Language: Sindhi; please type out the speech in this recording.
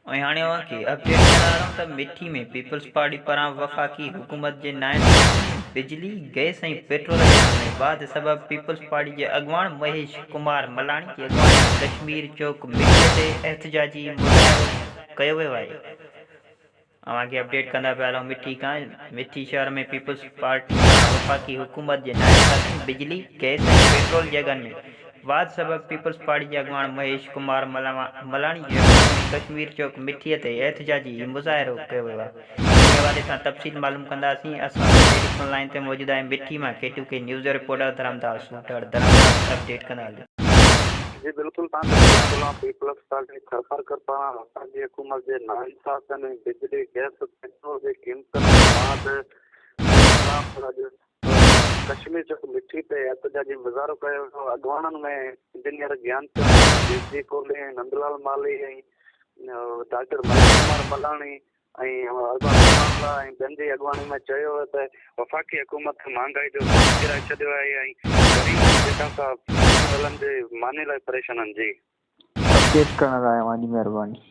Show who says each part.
Speaker 1: ۽ هاڻي اوهان کي اپڊيٽ ڪندا هلون ته مٺي ۾ پيپلز پارٽي پاران وفاقي حڪومت جي ناانصافين بجلي، گئس ۽ پيٽرول جي اگهن ۾ واڌ سبب پيپلز پارٽي جي اڳواڻ مهيش ڪمار ملاڻي جي اڳواڻي ۾ ڪشمير چوڪ مٺي تي احتجاجي مظاهرو ڪيو ويو آهي. اوهان کي اپڊيٽ ڪندا پيا هلون مٺي کان مٺي شهر ۾ پيپلز پارٽي پاران وفاقي حڪومت جي ناانصافين بجلي، گئس ۽ پيٽرول جي اگهن ۾ واڌ سبب پيپلز پارٽي جي اڳواڻ مهيش ڪمار ملاڻي جي اڳواڻي ۾ ڪشمير چوڪ مٺي تي احتجاجي مظاهرو ڪيو ويو آهي ان حوالي سان تفصيل معلوم ڪنداسين اسان سان ٽيليفون لائين تي موجود آهي مٺي مان ڪي ٽو ڪي نيوز جو رپورٽر ڌرمداس سوٽهڙ ڌرمداس اپڊيٽ ڪندا هلجو.
Speaker 2: جي بلڪل تان ته ٻڌايو غلام پيپلز پارٽي ٿرپارڪر پاران وفاقي حڪومت جي ناانصافين ۽ بجلي، گئس، پيٽرول جي قيمتن ۾ واڌ جي خلاف اڄ ڪشمير چوڪ مٺي تي احتجاجي مظاهرو ڪيو ويو اڳواڻن ۾ انجنيئر گيانچند، جي جي ڪولهي ۽ نندلال مالهي ۽ ڊاڪٽر مهيش ڪمار ملاڻي ۽ ارباب امان الله ۽ ٻين جي اڳواڻي ۾ چيو ويو ته وفاقي حڪومت مهانگائي جو سوچ ڪيرائي ڇڏيو آهي ۽ غريب جيڪا سا هن مهل جي ماني لاء پريشان آهن جي.
Speaker 3: اپڊيٽ ڪرڻ لاء اوهان جي مهرباني.